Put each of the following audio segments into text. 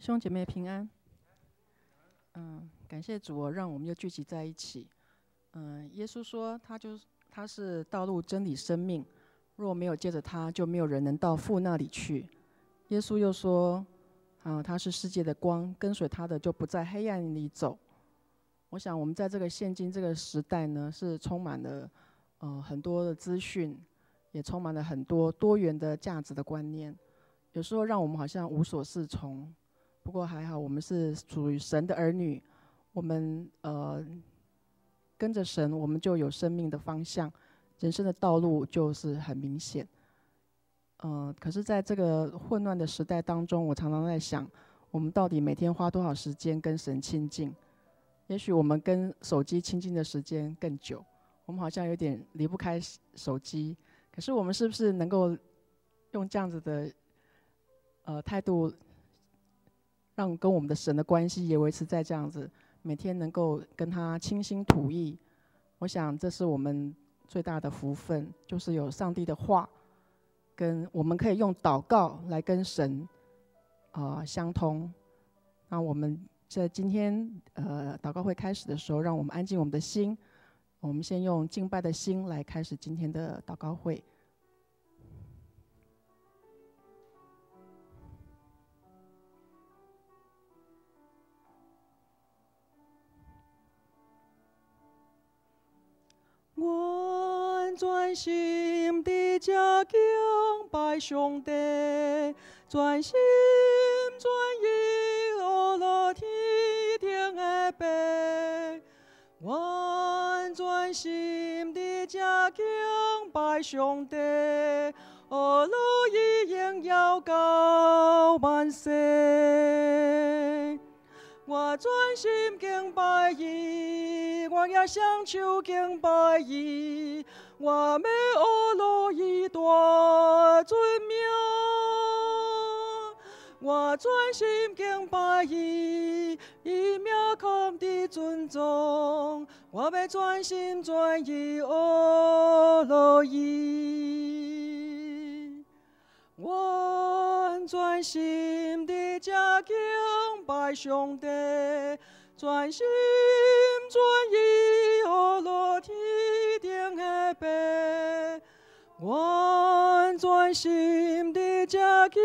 兄姐妹平安。感谢主哦，讓我們又聚集在一起。耶穌說他是道路、真理、生命，若沒有借著他，就沒有人能到父那裡去。耶穌又說，他是世界的光，跟隨他的就不在黑暗裡走。我想我們在這個現今這個時代呢，是充滿了很多的資訊，也充滿了很多多元的價值的觀念，有時候讓我們好像無所適從。不過還好，我們是屬於神的兒女，我們跟着神，我們就有生命的方向，人生的道路就是很明顯。可是在這個混亂的時代當中，我常常在想，我們到底每天花多少時間跟神親近？也許我們跟手機親近的時間更久，我們好像有點離不開手機。可是我們是不是能夠用這樣子的態度，讓跟我們的神的關係也維持在這樣子，每天能夠跟他傾心吐意？我想這是我們最大的福分，就是有上帝的話，跟我們可以用禱告來跟神相通。那我們在今天禱告會開始的時候，讓我們安靜我們的心，我們先用敬拜的心來開始今天的禱告會。阮專心佇遮敬拜上帝，專心專意學樂天頂的爸。阮專心佇遮敬拜上帝，學樂伊榮耀到萬世。我專心敬拜伊，我舉雙手敬拜伊，我欲學樂伊大尊名。我專心敬拜伊，伊名囥佇尊崇，我欲專心專意學樂伊。阮專心佇遮敬拜上帝，專心專意學樂天頂的爸。阮專心佇遮敬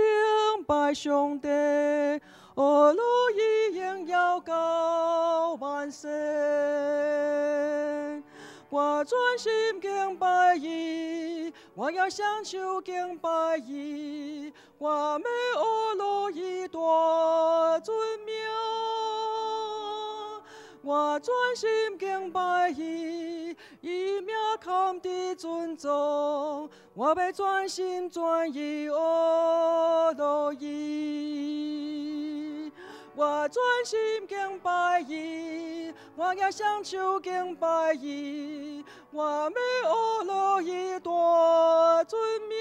拜上帝，學樂伊榮耀到萬世。我專心敬拜伊，我舉雙手敬拜伊，我欲學樂伊大尊名。我專心敬拜伊，伊名囥佇尊崇，我欲專心專意學樂伊。我專心敬拜伊，我舉雙手敬拜伊，我欲學樂伊大尊名。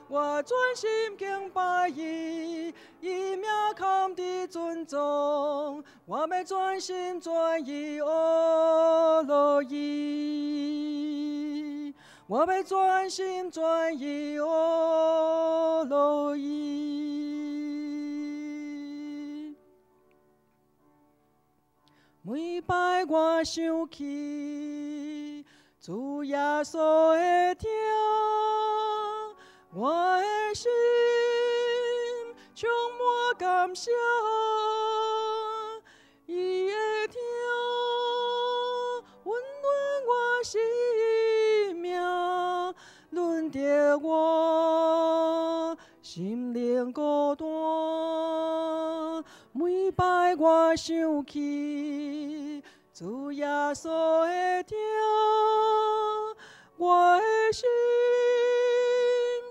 我專心敬拜伊，伊名囥佇尊崇，我欲專心專意學樂伊。我欲專心專意學樂伊。每擺我想起主耶穌的疼，我的心充滿感謝。伊的疼溫暖我生命，潤著我心靈孤單。每擺我想起主耶穌的疼，我的心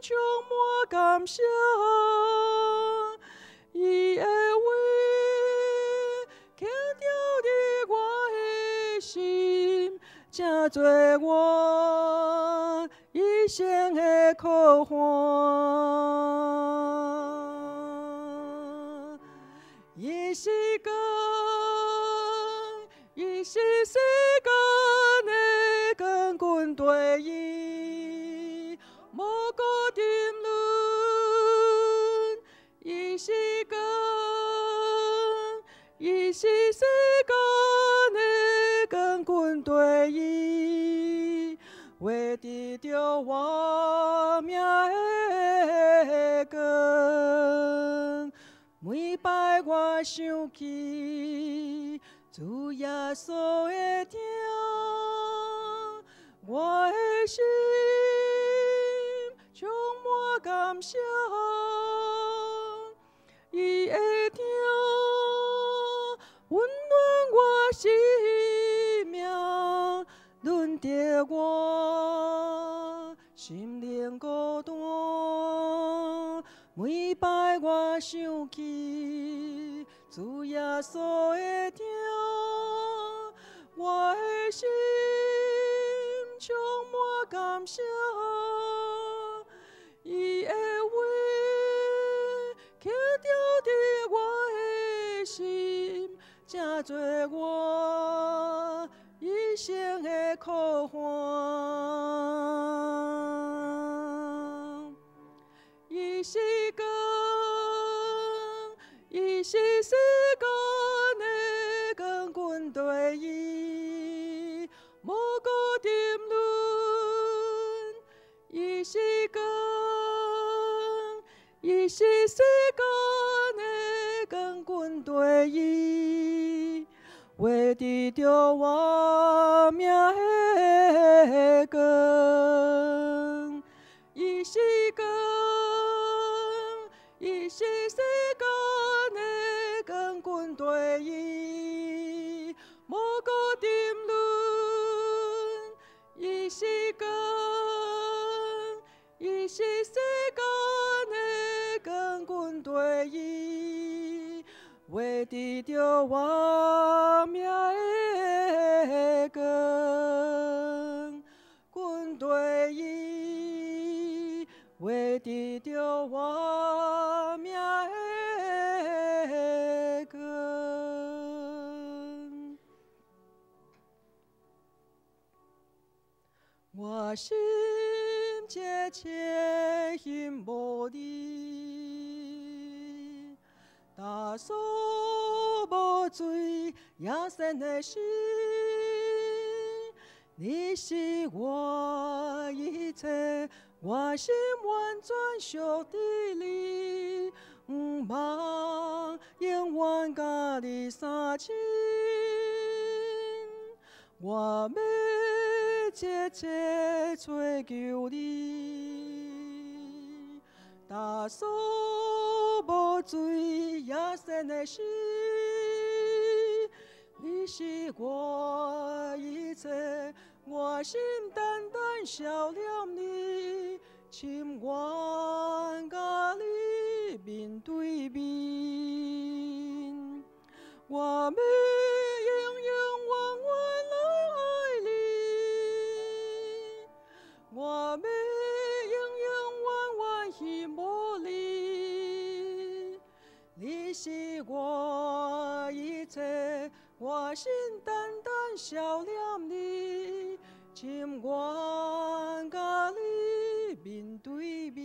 充滿感謝。伊的話刻著佇我的心，成做我一生的靠岸。伊是光，伊是世間的光，跟綴伊無閣沉淪。伊是画得著我命的光。每擺我想起主耶穌的疼，我的心充滿感謝。伊的疼溫暖我生命，潤著我心靈孤單。每擺我想起主耶穌的疼，我的心充滿感謝。伊的話刻著佇我的心，成做我一生的苦煩。伊是光，伊是世間的光，跟隨伊，無閣沉淪。伊是光，伊是世間的光，跟隨伊，畫得著我命的光。伊是光，伊是世間的光，跟隨伊，無閣沉淪。伊是光，伊是世間的光，跟隨伊，畫得著我命的光。跟隨伊，畫得著我命的光。我心切切希望你，踏索無罪野善的心，你是我一切，我心完全屬佇你，毋茫永遠佮你相親。我欲切切追求你，踏索無罪野善的心，你是我一切，我心單單想念你，情願佮你面對面。我欲永永遠遠來愛你，我欲永永遠遠希望你，你是我一切，我心單單想念你，情願佮你面對面。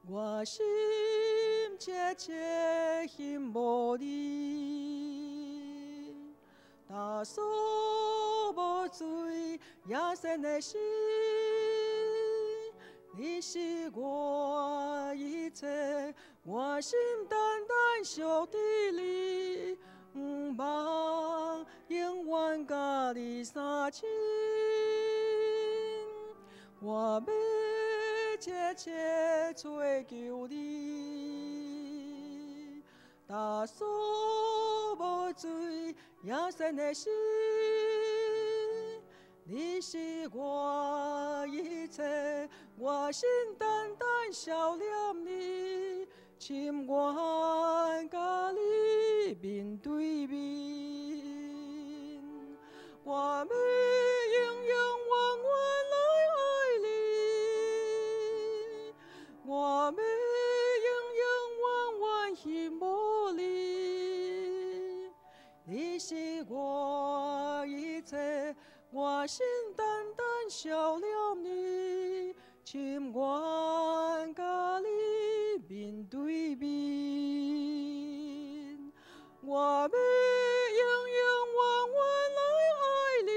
我心切切希望你，踏索無罪野善的心，你是我一切，我心單單屬佇你，毋茫永遠佮你相親。我欲切切追求你，踏索無罪野善的心，你是我一切，我心單單想念你，情願佮你面對面。我欲永永遠遠來愛你，我欲永永遠遠希望你，你是我一切，我心單單想念你，情願佮你面對面。我欲永永遠遠來愛你，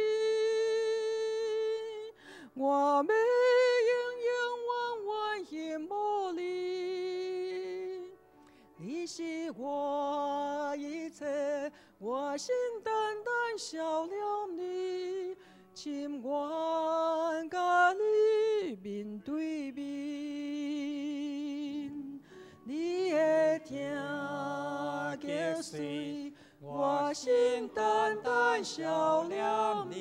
我心單單想念你，情願佮你面對面，你的疼極水，我心單單想念你，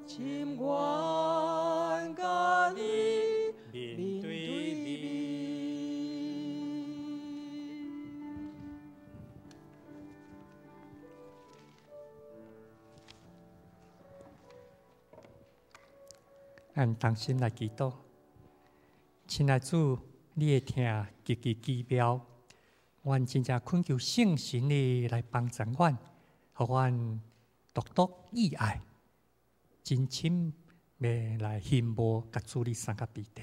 情願佮你面對面。咱同心來祈禱，親愛主，你的疼極其奇妙，阮真正懇求聖神你來幫助阮，予阮獨獨意愛，真心欲來羨慕佮主你相佮彼得。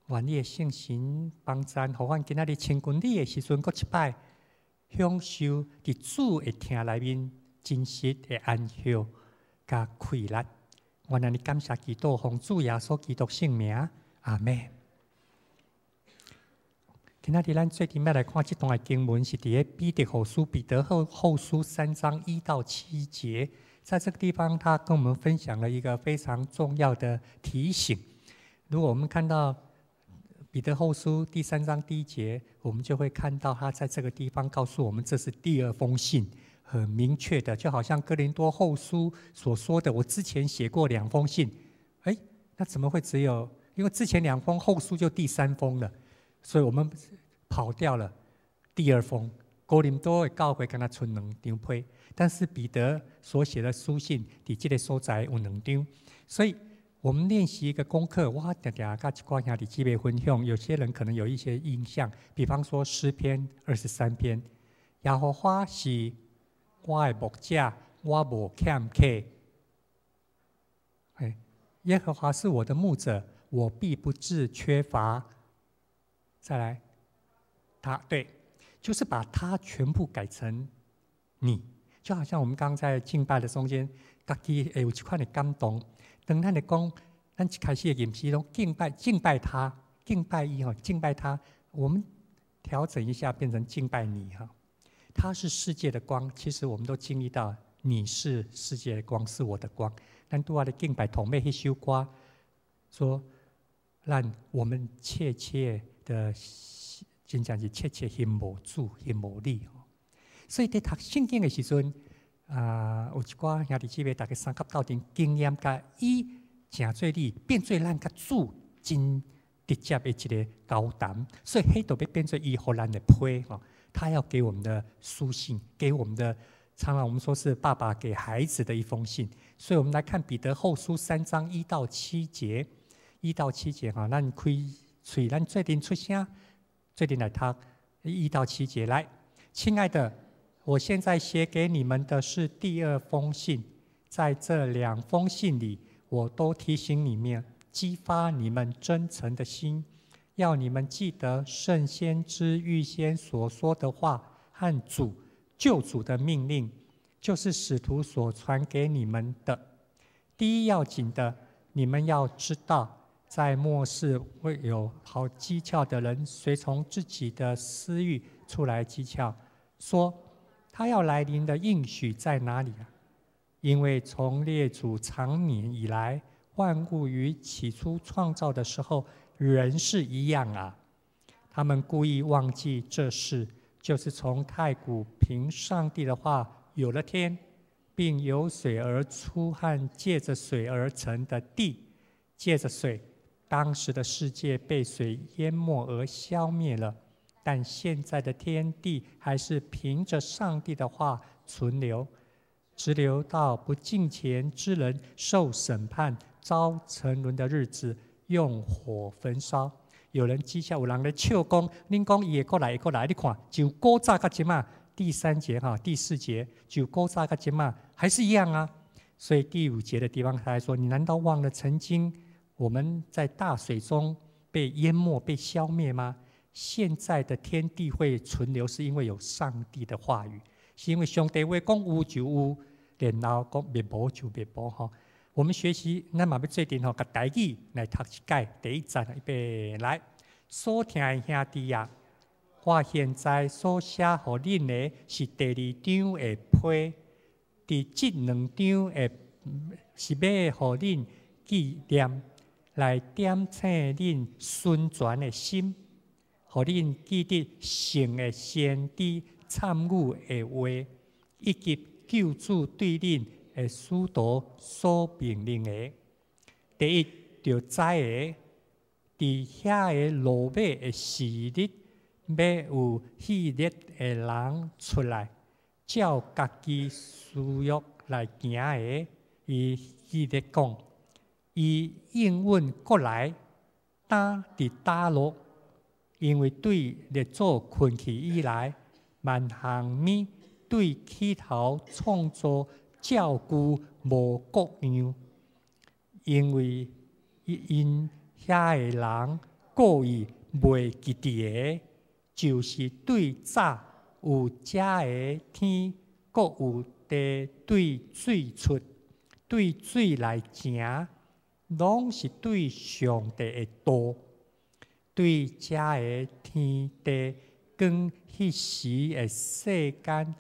願你的聖神幫贊，予阮今仔日親近你的時陣，閣一擺享受佇主的疼內面真實的安息佮快樂。阮按呢感謝祈禱，奉主耶穌基督聖名，阿們。今仔日咱做陣欲來看這段的經文，是佇個彼得後書、彼得後書3章1到7節。在這個地方，他跟我們分享了一個非常重要的提醒。如果我們看到彼得後書第三章第一節，我們就會看到他在這個地方告訴我們，這是第二封信，很明確的，就好像哥林多後書所說的，我之前寫過兩封信，哎，那怎麼會只有？因為之前兩封後書就第三封了，所以我們跑掉了第二封。哥林多的教會敢若賰兩張批，但是彼得所寫的書信，佇這個所在有兩張，所以我們練習一個功課，我常常佮一寡兄弟姊妹分享，有些人可能有一些印象，比方說詩篇23篇，耶和華是我的牧者，我無欠缺。哎，耶和華是我的牧者，我必不致缺乏。再來，他對，就是把他全部改成你，就好像我們剛在敬拜的中間，家己會有一款的感動。當咱咧講，咱一開始的認識攏敬拜，敬拜他，敬拜伊吼，敬拜他。我們調整一下，變成敬拜你哈。他是世界的光，其實我們都經歷到，你是世界的光，是我的光。咱拄仔咧敬拜頭尾彼首歌，說讓我們切切的，真正是切切羨慕主，羨慕你。所以佇讀聖經的時陣，啊，有一寡兄弟姊妹，大家相佮鬥陣經驗，共伊成做你，變做咱佮主真直接的一個交談。所以彼就欲變做伊予咱的批吼，他要給我們的書信，給我們的，常常我們說是爸爸給孩子的一封信。所以我們來看彼得後書三章一到七節，一到七節哈，咱開喙，咱做陣出聲，做陣來讀一到七節來，親愛的。我現在寫給你們的是第二封信，在這兩封信裡，我都提醒你們，激發你們真誠的心，要你們記得聖先知預先所說的話和主救主的命令，就是使徒所傳給你們的。第一要緊的，你們要知道，在末世會有好譏誚的人，隨從自己的私欲出來譏誚，說他要來臨的應許在哪裡啊？因為從列祖長年以來，萬物於起初創造的時候，仍是一樣啊。他們故意忘記這事，就是從太古憑上帝的話有了天，並由水而出和借著水而成的地，借著水，當時的世界被水淹沒而消滅了。但現在的天地還是憑着上帝的話存留，直留到不敬虔之人受審判、遭沉淪的日子，用火焚燒。有人譏誚，有人咧笑講，恁講伊會閣來，會閣來，你看，就古早到這馬，第三節哈，第四節，就古早到這馬，還是一樣啊。所以第五節的地方，他還說：你難道忘了曾經我們在大水中被淹沒、被消滅嗎？現在的天地會存留，是因為有上帝的話語，是因為上帝話講有就有，然後講滅無就滅無吼。我們學習，咱嘛欲做陣吼，共台語來讀一擺，第一節預備來，所疼的兄弟啊，我現在所寫予恁的是第二張的批，佇這兩張的是欲予恁紀念，來點醒恁純全的心，予恁記得聖的先知參預的話，以及救主對恁的使徒所命令的。第一，著知的，佇遐个落尾的時日，欲有戲謔的人出來，照家己私欲來行的。伊戲謔講，伊應允過來，擔佇倒落，因為對列祖睏去以來，萬項物對起頭創造照舊無各樣，因為𪜶遐个人故意袂記得的，就是對早有這个天，閣有地對水出，對水來成，攏是對上帝的道，對這个天地光彼時的世間，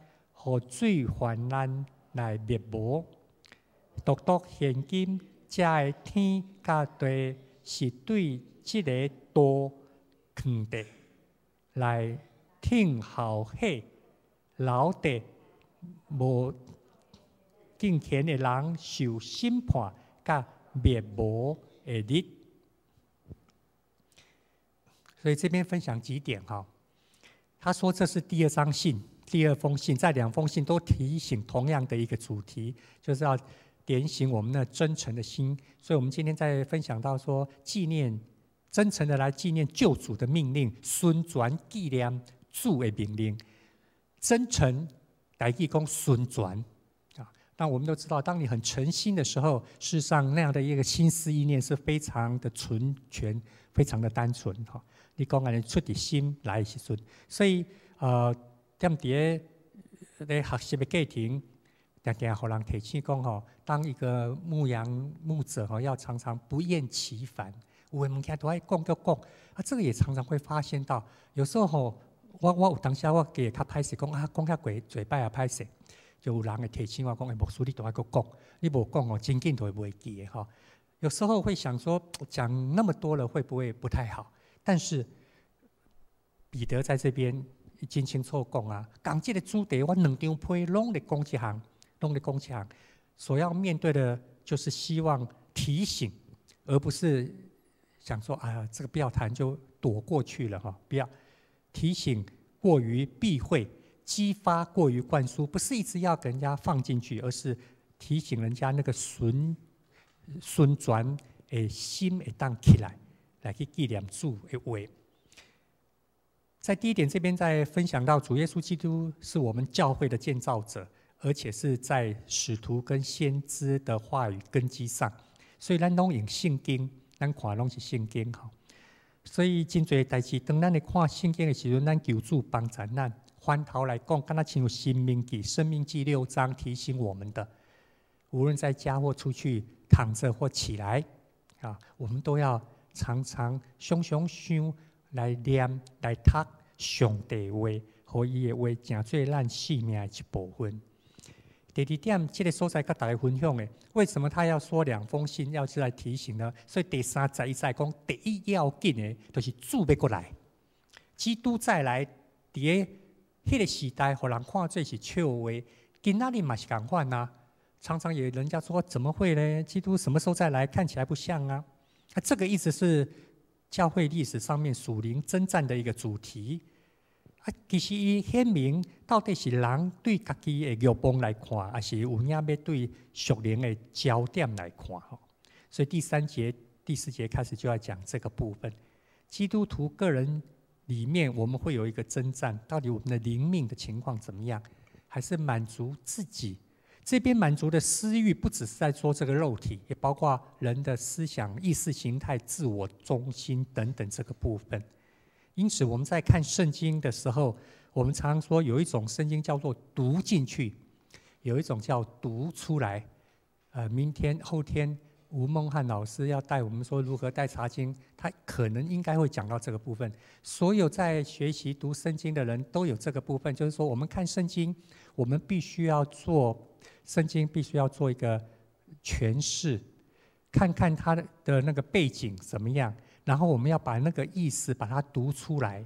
予水泛濫來滅無。獨獨現今這个天佮地是對這个道囥著來聽候火，留佇無敬虔的人受審判佮滅無的日。所以這邊分享幾點哈。他說這是第二張信，第二封信，在兩封信都提醒同樣的一個主題，就是要點醒我們那真誠的心。所以，我們今天在分享到說，紀念真誠的來紀念救主的命令，純全紀念主的命令，真誠來記講純全啊。那我們都知道，當你很誠心的時候，事實上那樣的一個心思意念是非常的純全，非常的單純哈。你講按呢出佇心來的時陣，所以踮佇咧咧學習的過程，定定予人提醒講吼，當一個牧羊牧者吼，要常常不厭其煩，有的物件都愛講閣講，啊，這個也常常會發現到，有時候吼，我有當時我會較歹勢講啊，講較過濟擺也歹勢，就有人會提醒我講，欸，牧師你都愛閣講，你無講哦，真緊就會袂記的吼。有時候會想說，講那麼多了會不會不太好？但是彼得在這邊真清楚講啊，講這個主題，我兩張批攏咧講這項，攏咧講這項，所要面對的就是希望提醒，而不是想說哎呀，這個不要談就躲過去了哈，不要提醒過於避諱，激發過於灌輸，不是一直要給人家放進去，而是提醒人家那個純純全的心會當起來，來去紀念主的話。在第一點這邊，在分享到主耶穌基督是我們教會的建造者，而且是在使徒跟先知的話語根基上，所以咱攏用聖經，咱看攏是聖經吼。所以真濟代誌，當咱咧看聖經的時陣，咱求主幫助咱。翻頭來講，敢若親像《申命記》《申命記》六章提醒我們的，無論在家或出去，躺着或起來，啊，我們都要常常常常想來念來讀上帝話，予伊的話成做咱生命的一部分。第二點，這個所在佮大家分享的，為什麼他要說兩封信，要是來提醒呢？所以第三節伊再講，第一要緊的，就是主欲閣來，基督再來，佇个彼個時代，予人看做是笑話，今仔日嘛是仝款啊。常常有人家說，怎麼會呢？基督什麼時候再來？看起來不像啊。啊，這個意思是教會歷史上面屬靈征戰的一個主題。啊，其實伊顯明到底是人對家己的欲望來看，還是有影欲對屬靈的焦點來看？吼，所以第三節、第四節開始就要講這個部分。基督徒個人裡面，我們會有一個征戰，到底我們的靈命的情況怎麼樣？還是滿足自己？這邊滿足的私欲，不只是在說這個肉體，也包括人的思想、意識形態、自我中心等等這個部分。因此，我們在看聖經的時候，我們常常說有一種聖經叫做讀進去，有一種叫讀出來。明天、後天吴孟汉老师要带我们说如何带查经，他可能应该会讲到这个部分。所有在学习读圣经的人都有这个部分，就是说我们看圣经，我们必须要做圣经，必须要做一个诠释，看看它的那个背景怎么样，然后我们要把那个意思把它读出来，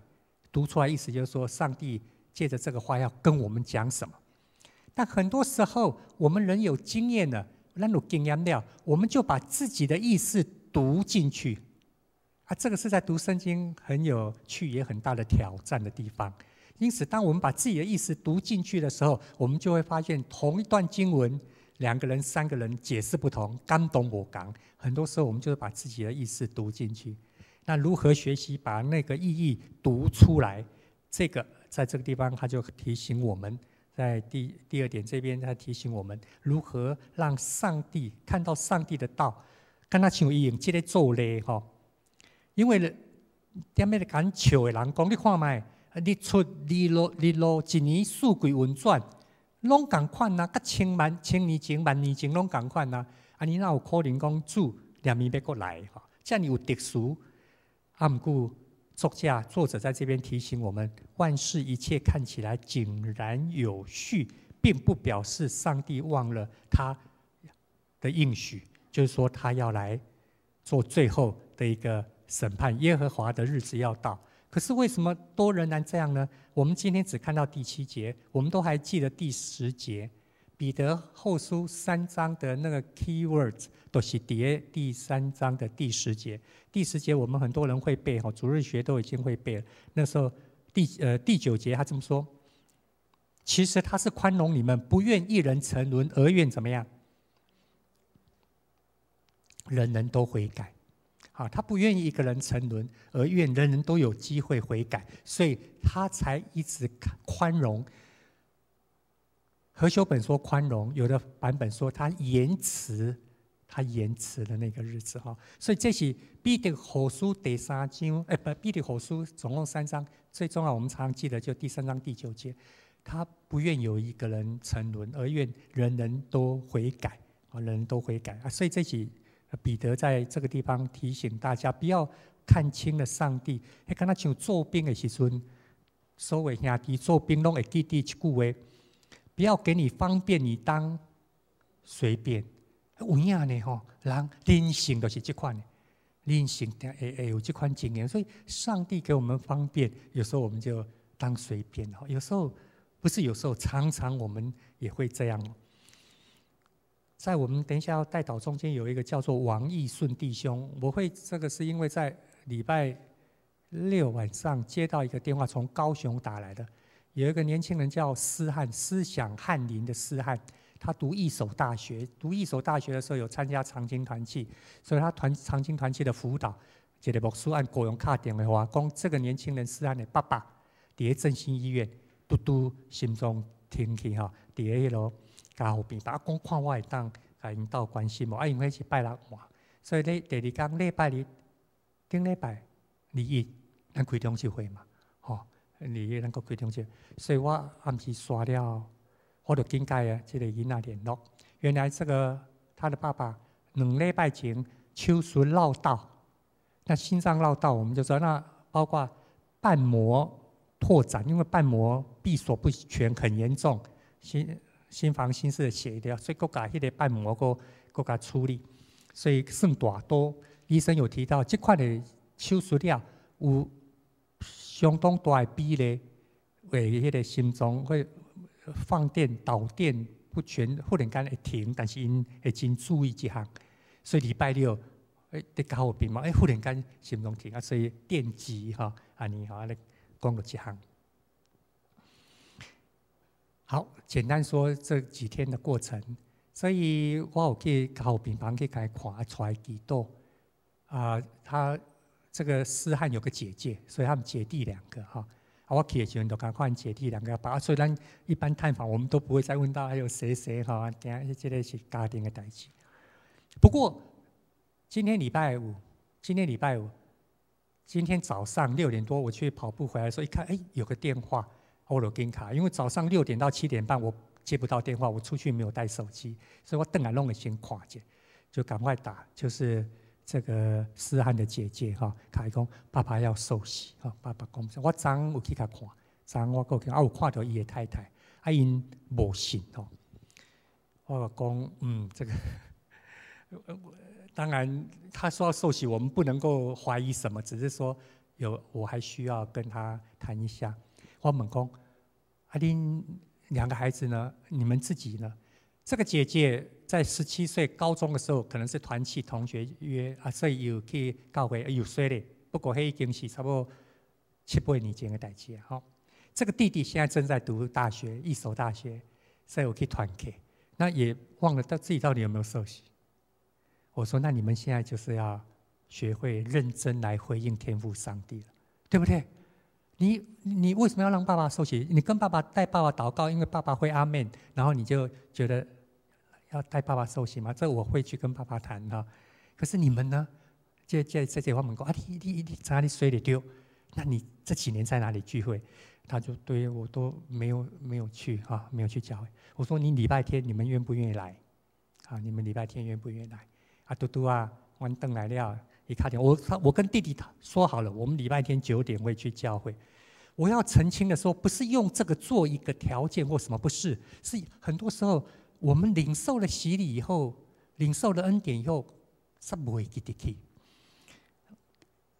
读出来意思就是说，上帝借着这个话要跟我们讲什么。但很多时候，我们人有经验了，咱有经验了，我们就把自己的意思读进去，啊，这个是在读圣经很有趣也很大的挑战的地方。因此，当我们把自己的意思读进去的时候，我们就会发现同一段经文，两个人、三个人解释不同，感动无仝。很多时候，我们就是把自己的意思读进去。那如何学习把那个意义读出来？这个在这个地方，他就提醒我们。在第二点这边，他提醒我们如何让上帝看到上帝的道，敢若像伊用這个做例吼。因為踮咧共笑的人講，你看覓，日出日落日落，一年四季運轉，攏仝款啊，佮千萬千年前、萬年前攏仝款啊。按呢哪有可能講主連綿欲閣來吼？遮爾有特殊，啊，毋過作者在這邊提醒我們，萬事一切看起來井然有序，並不表示上帝忘了他的應許，就是說他要來做最後的一個審判，耶和華的日子要到。可是為什麼都仍然這樣呢？我們今天只看到第七節，我們都還記得第十節，彼得後書三章的那個 key words 都是佇第三章的第十節。第十節我們很多人會背哈，主日學都已經會背了。那時候第九節他這麼說：其實他是寬容你們，不願一人沉淪，而願怎麼樣？人人都悔改。啊，他不願意一個人沉淪，而願人人都有機會悔改，所以他才一直寬容。和修本說寬容，有的版本說他延遲，他延遲的那個日子哈。所以這是彼得後書第三章，哎，不，彼得後書總共三章，最重要我們常常記得就第三章第九節，他不願有一個人沉淪，而願人人都悔改，啊，人人都悔改啊。所以這是彼得在這個地方提醒大家，不要看輕了上帝。彼敢若像做兵的時陣，所有兄弟做兵攏會記得一句話。不要給你方便，你當隨便。有影呢吼，人人性就是這款的，人性會有這款經驗，所以上帝給我們方便，有時候我們就當隨便哈。有時候不是有時候，常常我們也會這樣。在我們等一下要代禱中間有一個叫做王義順弟兄，我會這個是因為在禮拜六晚上接到一個電話，從高雄打來的。有一個年輕人叫思翰，思想翰林的思翰，他讀義守大學，讀義守大學的時候有參加長青團契，所以他團長青團契的輔導，一個牧師按高雄敲電話講，這個年輕人思翰的爸爸佇咧振興醫院，拄拄心臟停去吼，佇咧彼囉加護病房，講看我會當共𪜶鬥關心無？啊，因為彼是拜六晚，所以咧第二工禮拜日，頂禮拜二一，咱開中秋會嘛，吼。二一咱閣開中秋，所以我暗時煞了，我就緊共啊，這個囡仔聯絡。原來這個他的爸爸兩禮拜前手術繞道，那心臟繞道，我們就說那包括瓣膜拓展，因為瓣膜閉鎖不全很嚴重，心房心室的血流，所以閣共彼個瓣膜閣共處理，所以算大刀。醫生有提到，這款的手術了有相當大的比例，會彼個心臟會放電導電不全，忽然間會停，但是𪜶會真注意這項，所以禮拜六佇加護病房，忽然間心臟停啊，所以電擊吼，按呢吼，按呢講著這項。好，簡單說這幾天的過程，所以我有去加護病房去共伊看，帶伊祈禱。啊，他這個思翰有個姐姐，所以他們姐弟兩個哈。啊，我去的時陣就共看姐弟兩個，把所以咱一般探訪，我們都不會再問到還有誰誰哈，驚這個是家庭的代誌。不過今天禮拜五，今天禮拜五，今天早上6點多我去跑步回來的時候，一看，哎，有個電話，我就緊卡，因為早上6點到7點半我接不到電話，我出去沒有帶手機，所以我轉來攏會先看一下。就趕快打，就是這個思翰的姐姐哈，共伊講爸爸要受洗哈，爸爸講，我昨昏有去共看，昨昏我過去啊有看著伊的太太，啊𪜶無信吼，我講這個，當然他說要受洗，我們不能夠懷疑什麼，只是說有我還需要跟他談一下。我問講，啊恁兩個孩子呢？你們自己呢？這個姐姐在17歲高中的時候，可能是團契同學約啊，所以有去教會有洗禮，不過彼已經是差不多七八年前的代誌啊。吼，這個弟弟現在正在讀大學，一所大學，所以有去團契，那也忘了他自己到底有沒有受洗。我說，那你們現在就是要學會認真來回應天父上帝了，對不對？你為什麼要讓爸爸受洗？你跟爸爸帶爸爸禱告，因為爸爸會阿門，然後你就覺得要帶爸爸受洗嗎？這我會去跟爸爸談哈。可是你們呢？這我問講啊，你在哪裡洗禮著？那你這幾年在哪裡聚會？他就對我都沒有去哈，沒有去教會。我說你禮拜天你們願不願意來？啊，你們禮拜天願不願意來？啊，拄拄仔，阮轉來了，伊敲電話，我跟弟弟他說好了，我們禮拜天9點會去教會。我要澄清的說，不是用這個做一個條件或什麼，不是，是很多時候我們領受了洗禮以後，領受了恩典以後，煞袂記得去。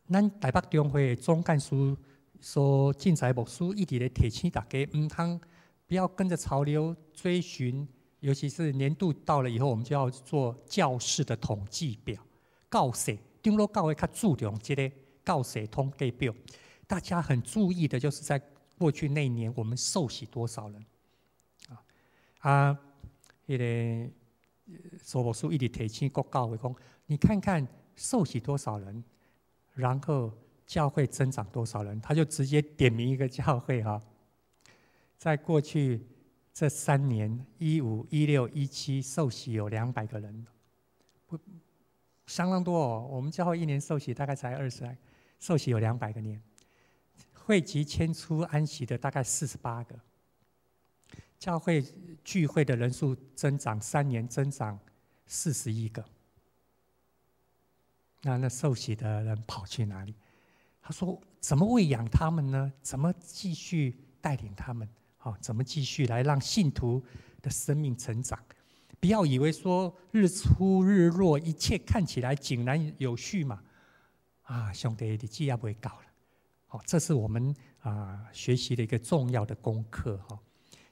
咱台北中會總幹事蘇進財牧師一直咧提醒大家，毋通不要跟着潮流追尋，尤其是年度到了以後，我們就要做教士的統計表，教士長老教會較注重這個教士統計表。大家很注意的，就是在過去那一年，我們受洗多少人啊？啊，彼個蘇牧師一直提醒各教會講，你看看受洗多少人，然後教會增長多少人，他就直接點名一個教會哈，在過去這3年，15、16、17，受洗有200個人，不相當多哦。我們教會一年受洗大概才20來，受洗有200個年。會籍遷出安息的大概48個，教會聚會的人數增長3年增長41個。那受洗的人跑去哪裡？他說：怎麼餵養他們呢？怎麼繼續帶領他們？好，怎麼繼續來讓信徒的生命成長？不要以為說日出日落，一切看起來井然有序嘛。啊，上帝的日子猶未到了。好，這是我們啊學習的一個重要的功課哈。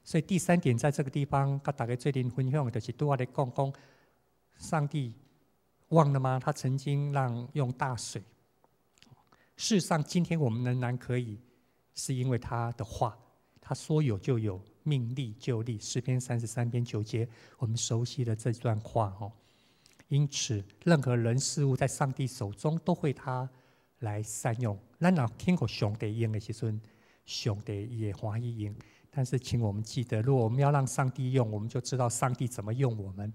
所以第三點，在這個地方佮大家做陣分享的，就是拄仔咧講講，上帝忘了嗎？他曾經讓用大水。事實上，今天我們仍然可以，是因為他的話，他說有就有，命立就立。詩篇33篇9節，我們熟悉的這段話哦。因此，任何人事物在上帝手中都會他來善用。咱若肯予上帝用的時陣，上帝也歡喜用。但是，請我們記得，如果我們要讓上帝用，我們就知道上帝怎麼用我們。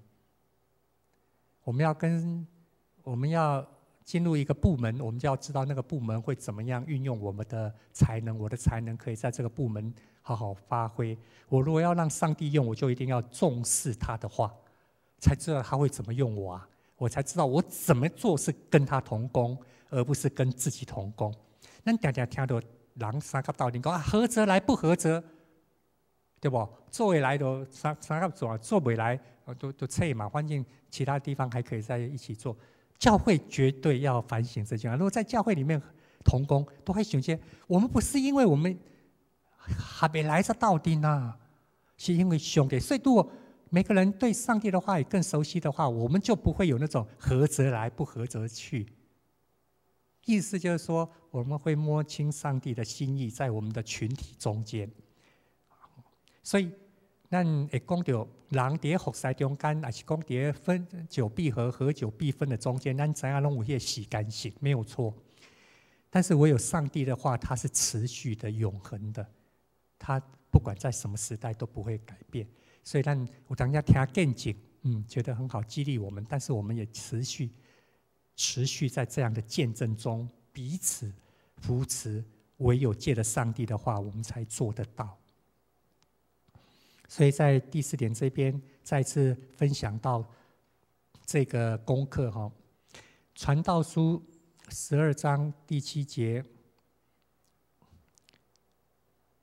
我們要進入一個部門，我們就要知道那個部門會怎麼樣運用我們的才能。我的才能可以在這個部門好好發揮。我如果要讓上帝用，我就一定要重視他的話，才知道他會怎麼用我啊！我才知道我怎麼做是跟他同工，而不是跟自己同工。咱定定聽著人相佮鬥陣講啊，合則來，不合則，對無？做會來就相佮做，做袂來都撤嘛。反正其他地方還可以再一起做。教會絕對要反省這句話。如果在教會裡面同工，都會想些，我們不是因為我們還沒來這鬥陣啊，是因為上帝。所以如果每個人對上帝的話語更熟悉的話，我們就不會有那種合則來，不合則去。意思就是說，我們會摸清上帝的心意在我們的群體中間。所以，咱會講著人佇服侍中間，抑是講佇分久必合，合久必分的中間，咱知影攏有彼個時間性，沒有錯。但是唯有上帝的話，它是持續的、永恆的，它不管在什麼時代都不會改變。所以，咱有當時聽見證，覺得很好，激勵我們。但是，我們也持續在這樣的見證中彼此扶持。唯有借著上帝的話，我們才做得到。所以在第四點這邊再次分享到，這個功課哈。傳道書12章第7節，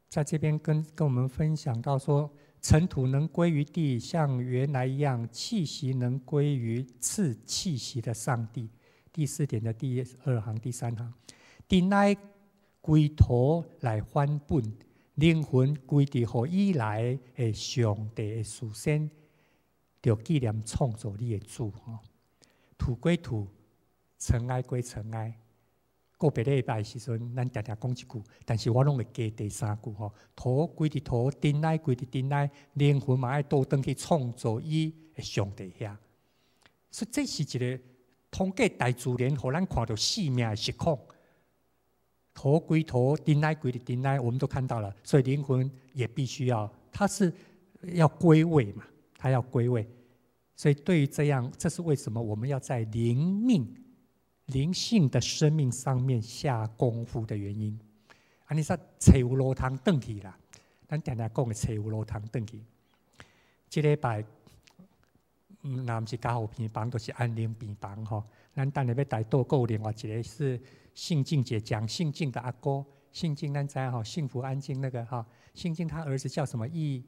在這邊跟我們分享到說，塵土能歸於地，像原來一樣，氣息能歸於賜氣息的上帝。第四點的第二行、第三行，塵埃歸土來返本，靈魂歸佇予以來的上帝的事先，著紀念創造你的主。土歸土，塵埃歸塵埃。個別禮拜時陣，咱定定講這句，但是我攏會加第三句吼：土歸佇土，塵埃歸佇塵埃，靈魂嘛愛倒轉去創造伊的上帝遐。所以這是一個通過大自然，予咱看著生命的實況。土歸土，塵埃歸佇塵埃，我們都看到了。所以靈魂也必須要，它是要歸位嘛，它要歸位。所以對於這樣，這是為什麼我們要在靈命、靈性的生命上面下功夫的原因。啊，你說揣有路通轉去啦？咱定定講的揣有路通轉去。這禮拜，若毋是加護病房，就是安寧病房吼。咱等下欲代禱，閣有另外一個是信靜姐講信靜的阿哥，信靜咱知影吼，幸福安靜那個哈，信靜他兒子叫什麼？義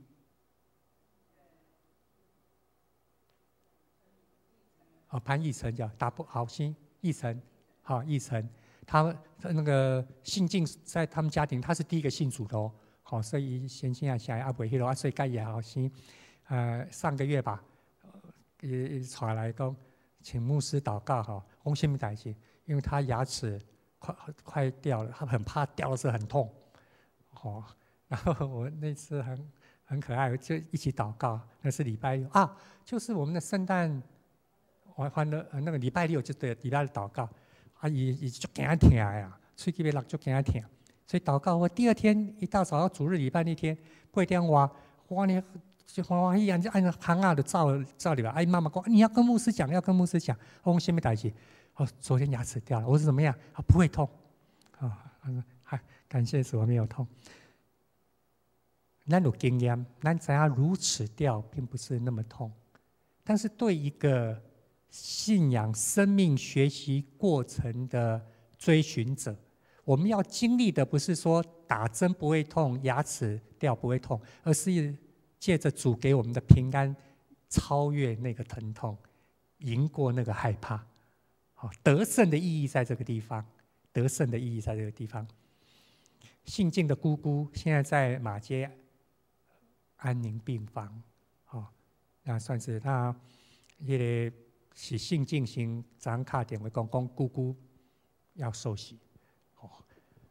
哦，潘義成叫打不好心，義成，好義成，他那個信靜在他們家庭，他是第一個信主的哦，好，所以先生啊，小阿伯彼囉啊，所以佮伊後生，上個月吧，伊傳來講，請牧師禱告哈，講啥物代誌？因為他牙齒快快掉了，他很怕掉的時候很痛，哦，然後我那次很可愛，就一起禱告，那是禮拜六啊，就是我們的聖誕。我歡樂那個禮拜六就對，禮拜六禱告，啊，伊伊足驚疼呀，喙齒欲落足驚疼，所以禱告我第二天一大早主日禮拜那天8點外，我呢就歡歡喜喜就按窗仔就走走入來，啊，伊媽媽講你要跟牧師講，要跟牧師講，我講啥物代誌？哦，昨天牙齒掉了，我說怎麼樣？啊，不會痛，啊，他說還感謝主沒有痛。咱有經驗，咱知影乳齒掉並不是那麼痛，但是對一個信仰生命學習過程的追尋者，我們要經歷的不是說打針不會痛，牙齒掉不會痛，而是借着主給我們的平安，超越那個疼痛，贏過那個害怕。好，得勝的意義在這個地方，得勝的意義在這個地方。信靜的姑姑現在在馬偕安寧病房，好，那算是他彼個。是信靜先昨昏敲電話講，講姑姑要受洗，哦，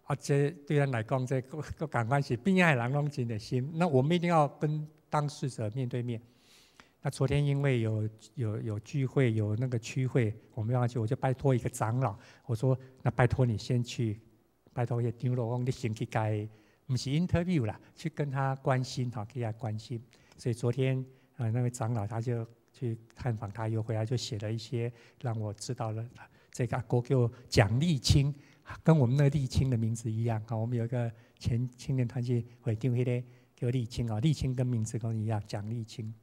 啊，這對咱來講，這閣閣仝款是邊仔的人攏真熱心。那我們一定要跟當事者面對面。那昨天因為有聚會，有那個區會，我們要去，我就拜託一個長老，我說：那拜託你先去，拜託彼長老講你先去共，毋是 interview 啦，去跟他關心，哈，給他關心。所以昨天啊，那位長老他就去探訪他，又回來就寫了一些，讓我知道了這個阿哥叫蔣立清，跟我們那個立清的名字一樣。我們有一個前青年團契會長，彼个叫立清啊，立清跟名字跟一樣，蔣立清。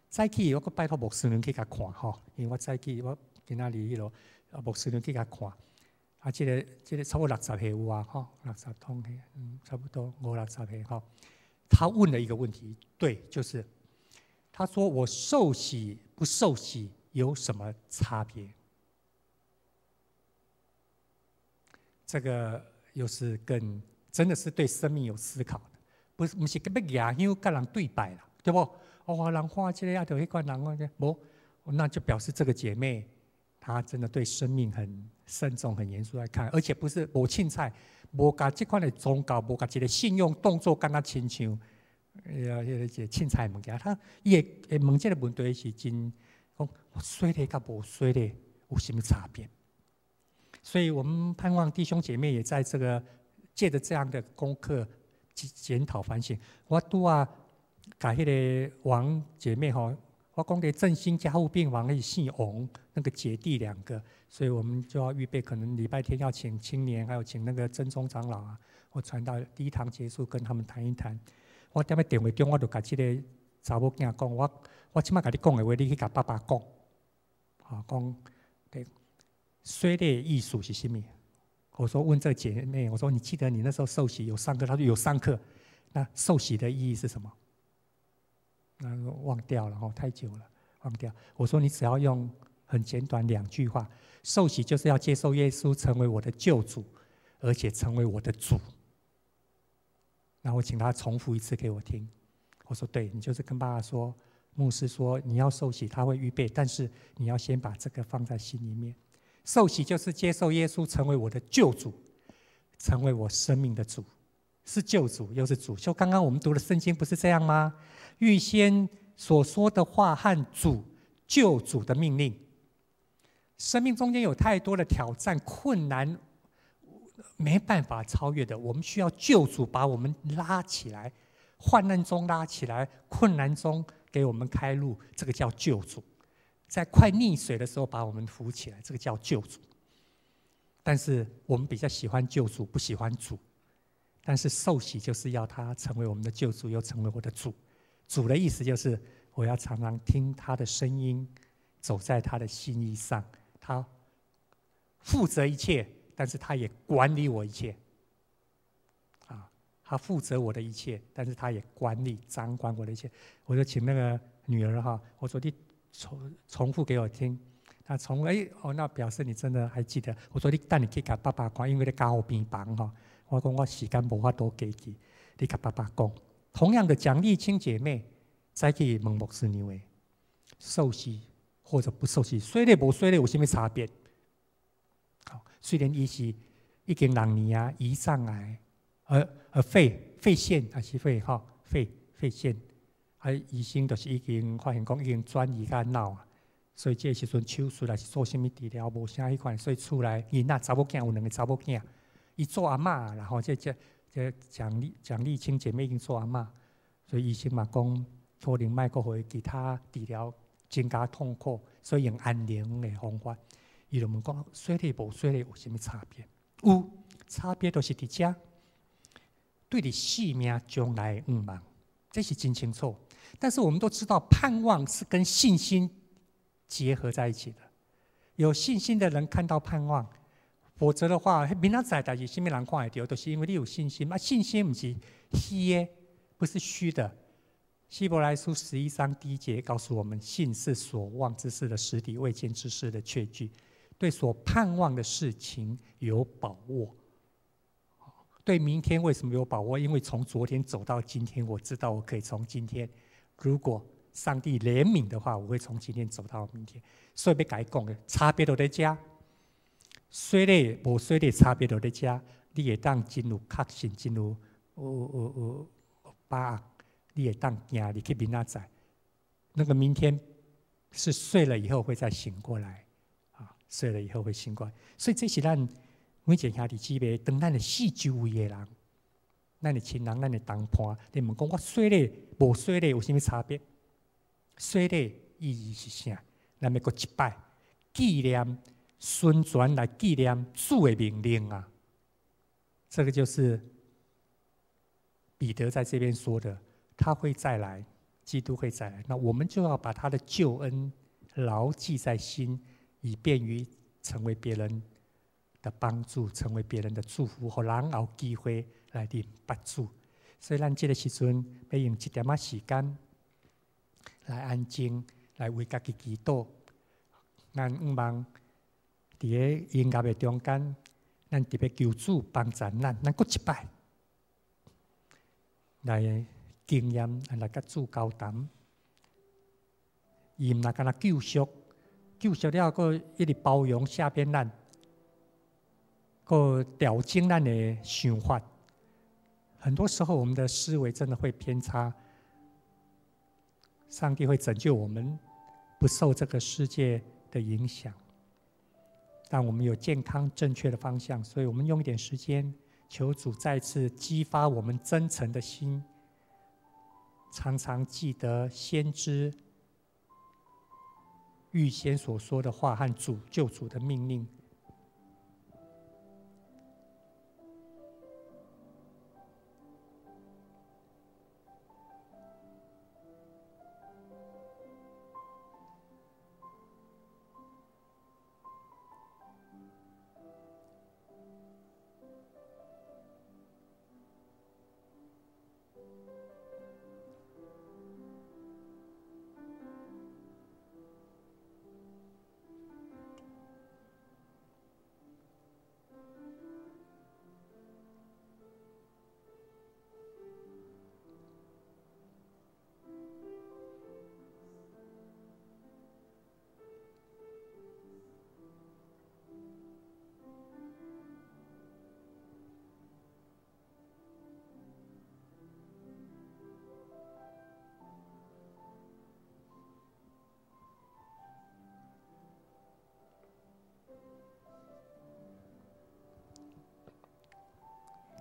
早起我閣拜託牧師娘去共看吼，因為我早起我今仔日彼落，牧師娘去共看。啊，這個差不多60歲有啊，吼，60通歲，差不多五六十歲吼。他問了一個問題，對，就是。他說：“我受洗不受洗有什麼差別？”這個又是更真的是對生命有思考的，不是毋是欲舉香共人對拜啦，對無？哦，人看這個啊，就彼款人看這個，無，那就表示這個姐妹她真的對生命很慎重、很嚴肅來看，而且不是無凊彩，無共這款的宗教，無共一個信用當做敢若親像。彼个一个凊彩物件，他伊會會問這个問題是真講，洗禮佮無洗禮有啥物差別？所以我們盼望弟兄姐妹也在這個借著這樣的功課檢討反省。我拄仔共彼个王姐妹吼，我講的振興加護病房是姓王，那個姐弟兩個，所以我們就要預備，可能禮拜天要請青年，還有請那個真宗長老啊，我傳到第一堂結束跟他們談一談。我踮咧電話中，我就共這个查某囝講，我這擺共你講的話，你去共爸爸講，吼，講對，洗禮的意思是啥物？我說問這姐妹，我說你記得你那時候受洗有上課？她說有上課。那受洗的意義是什麼？那忘掉了吼，太久了，忘掉。我說你只要用很簡短兩句話，受洗就是要接受耶穌成為我的救主，而且成為我的主。那我請他重複一次給我聽。我說對，你就是跟爸爸說，牧師說你要受洗，他會預備，但是你要先把這個放在心裡面。受洗就是接受耶穌成為我的救主，成為我生命的主，是救主又是主。就剛剛我們讀的聖經不是這樣嗎？預先所說的話和主救主的命令，生命中間有太多的挑戰、困難，沒辦法超越的，我們需要救主把我們拉起來，患難中拉起來，困難中給我們開路，這個叫救主。在快溺水的時候把我們扶起來，這個叫救主。但是我們比較喜歡救主，不喜歡主。但是受洗就是要他成為我們的救主，又成為我的主。主的意思就是我要常常聽他的聲音，走在他的心意上。他負責一切，但是他也管理我一切。啊，他負責我的一切，但是他也管理、掌管我的一切。我就請那個女兒哈，我說你重複給我聽，他重哎哦，那表示你真的還記得。我說你等你去共爸爸講，因為你加護病房吼。我講我時間無法度過去，你共爸爸講。同樣的，蔣麗青姐妹再去問牧師娘的受洗或者不受洗，洗禮無洗禮有啥物差別？好，雖然伊是已經六年啊，胰臟癌，肺腺還是肺吼肺腺。啊，醫生就是已經發現講已經轉移到腦啊，所以這個時陣手術還是做啥物治療，無啥彼款，所以厝內囡仔查某囝有兩個查某囝，伊做阿嬤啦吼，這蔣麗青姐妹已經做阿嬤，所以醫生嘛講可能莫閣予伊其他治療增加痛苦，所以用安寧的方法。伊就問講，洗禮無洗禮有啥物差別？有差別，就是佇遮對你性命將來的向望，這是真清楚。但是我們都知道，盼望是跟信心結合在一起的。有信心的人看到盼望，否則的話，明仔載代誌，啥物人看會著，都是因為你有信心。啊，信心毋是虛的，不是虛的。希伯來書11章第1節告訴我們：信是所望之事的實底，未見之事的確據。對所盼望的事情有把握。對明天為什麼有把握？因為從昨天走到今天，我知道我可以從今天。如果上帝憐憫的話，我會從今天走到明天。所以欲共伊講的差別就佇遮，洗禮無洗禮差別就佇遮，你會當真有確信，真有把握，你會當行入去明仔載。那個明天是睡了以後會再醒過來，啊，睡了以後會醒過來。所以這是咱每一個兄弟姊妹，當咱的四周圍的人，咱的親人、咱的同伴，你問講我洗禮無洗禮有啥物差別？洗禮意義是啥？咱欲閣一擺紀念、順傳來紀念主的命令啊！這個就是彼得在這邊說的，他會再來，基督會再來。那我們就要把他的救恩牢記在心，以便於成為別人的幫助，成為別人的祝福，予人有機會來認捌主。所以，咱這個時陣欲用一點仔時間來安靜，來為家己祈禱。咱向望佇咧音樂的中間，咱特別求主幫助咱，咱閣一擺來經驗，來佮主交談。伊毋若干焦救贖，救贖了，閣一直包容赦免咱，閣調整咱的想法。很多時候，我們的思維真的會偏差。上帝會拯救我們，不受這個世界的影響，讓我們有健康正確的方向。所以，我們用一點時間，求主再次激發我們真誠的心，常常記得先知預先所說的話和主救主的命令。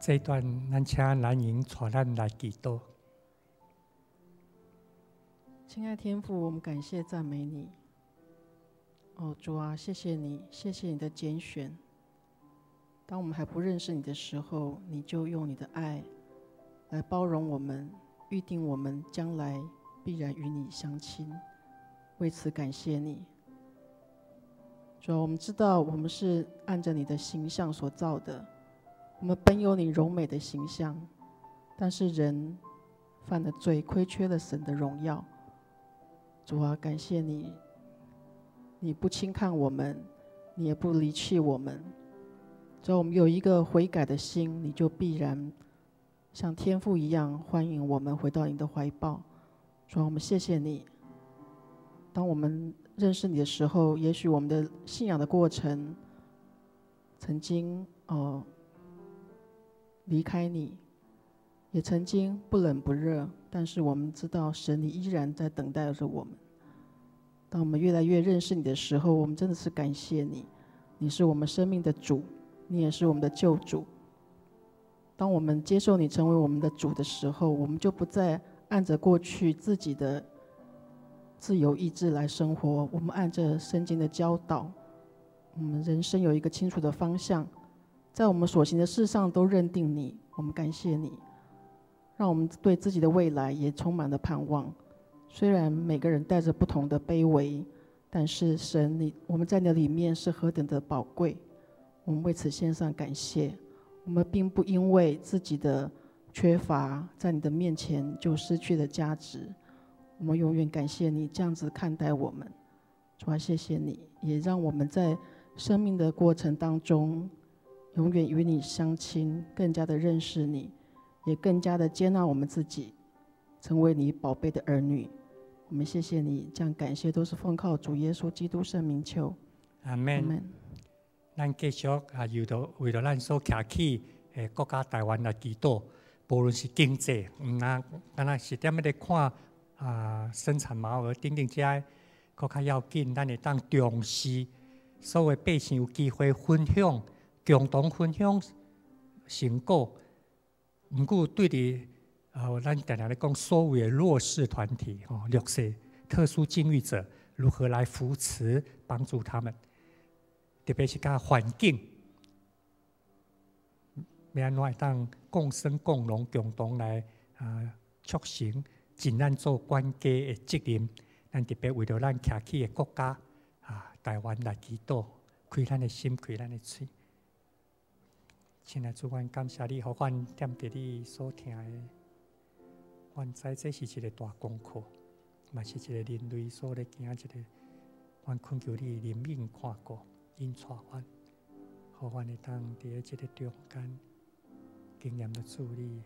這一段，咱請蘭瑩帶咱來祈禱。親愛天父，我們感謝讚美你。哦，主啊，謝謝你，謝謝你的揀選。當我們還不認識你的時候，你就用你的愛來包容我們，預定我們將來必然與你相親。為此感謝你。主啊，我們知道我們是按着你的形象所造的，我們本有你榮美的形象，但是人犯了罪，虧缺了神的榮耀。主啊，感謝你，你不輕看我們，你也不離棄我們。只要我們有一個悔改的心，你就必然像天父一樣歡迎我們回到你的懷抱。主啊，我們謝謝你。當我們認識你的時候，也許我們的信仰的過程曾經離開你，也曾經不冷不熱，但是我們知道神你依然在等待着我們。當我們越來越認識你的時候，我們真的是感謝你，你是我們生命的主，你也是我們的救主。當我們接受你成為我們的主的時候，我們就不再按着過去自己的自由意志來生活，我們按着聖經的教導，我們人生有一個清楚的方向，在我們所行的事上都認定你。我們感謝你，讓我們對自己的未來也充滿了盼望。雖然每個人帶着不同的卑微，但是神你，我們在你裡面是何等的寶貴，我們為此獻上感謝。我們並不因為自己的缺乏，在你的面前就失去了價值。我們永遠感謝你這樣子看待我們，主啊，謝謝你，也讓我們在生命的過程當中，永遠與你相親，更加的認識你，也更加的接納我們自己，成為你寶貝的兒女。我們謝謝你，這樣感謝都是奉靠主耶穌基督聖名求。阿門。咱繼續啊，為著為著咱所徛起的國家台灣來祈禱，無論是經濟，毋若敢若是踮咧看啊生產毛額等等這，閣較要緊，咱會當重視所有百姓有機會分享，共同分享成果。毋過對佇咱定定咧講所謂的弱勢團體吼，弱勢特殊境遇者，如何來扶持幫助他們？特別是佮環境，欲按怎會當共生共榮，共同來啊促成盡咱做管家的責任。咱特別為著咱徛起的國家啊，台灣來祈禱，開咱的心，開咱的喙。親愛主，阮感謝你，予阮踮佇你所聽的，阮知這是一個大功課，嘛是一個人類所咧行一個。阮懇求你憐憫看顧，引帶阮，予阮會當佇這個中間經驗著主你，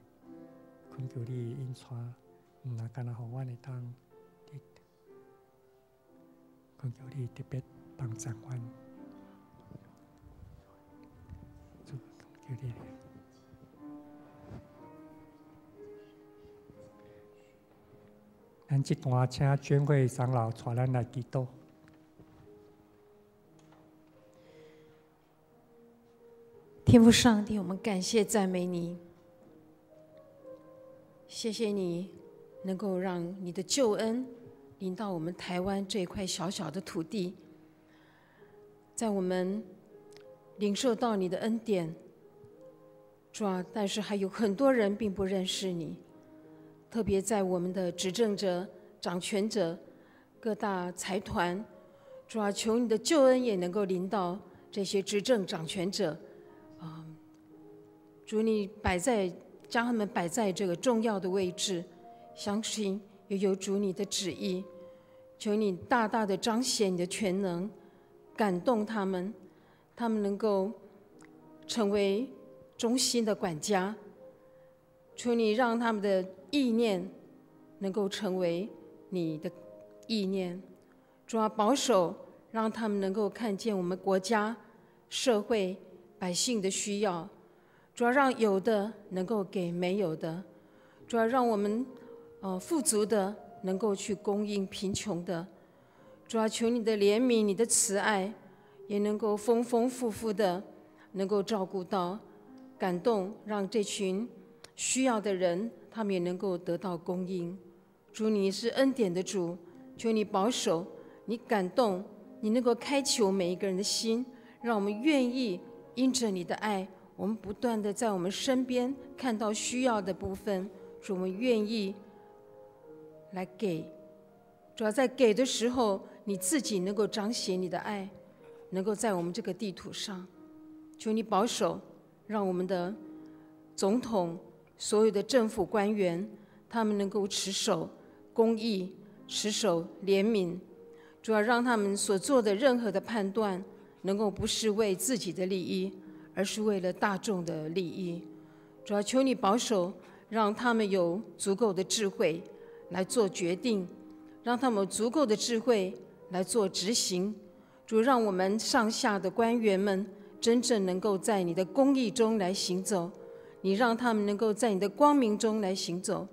懇求你引帶，毋若干焦予阮會當，懇求你特別幫助阮。主，求你。咱這段請娟慧長老帶咱來祈禱。天父上帝，我們感謝讚美你，謝謝你能夠讓你的救恩臨到我們台灣這塊小小的土地，在我們領受到你的恩典，主啊，但是還有很多人並不認識你，特別在我們的執政者、掌權者、各大財團，主啊，求你的救恩也能夠臨到這些執政掌權者。啊，主你擺在將他們擺在這個重要的位置，相信也有主你的旨意，求你大大的彰顯你的全能，感動他們，他們能夠成為忠心的管家。求你讓他們的意念能夠成為你的意念，主啊，保守，讓他們能夠看見我們國家、社會、百姓的需要，主要讓有的能夠給沒有的，主要讓我們富足的能夠去供應貧窮的，主要求你的憐憫、你的慈愛，也能夠豐豐富富的能夠照顧到感動，讓這群需要的人，他們也能夠得到供應。主，你是恩典的主，求你保守，你感動，你能夠開啟我們每一個人的心，讓我們願意因着你的愛，我們不斷的在我們身邊看到需要的部分，主，我們願意來給。主要在給的時候，你自己能夠彰顯你的愛，能夠在我們這個地圖上，求你保守，讓我們的總統、所有的政府官員，他們能夠持守公義、持守憐憫，主要讓他們所做的任何的判斷，能夠不是為自己的利益，而是為了大眾的利益。主要求你保守，讓他們有足夠的智慧來做決定，讓他們有足夠的智慧來做執行。主，讓我們上下的官員們真正能夠在你的公義中來行走，你讓他們能夠在你的光明中來行走，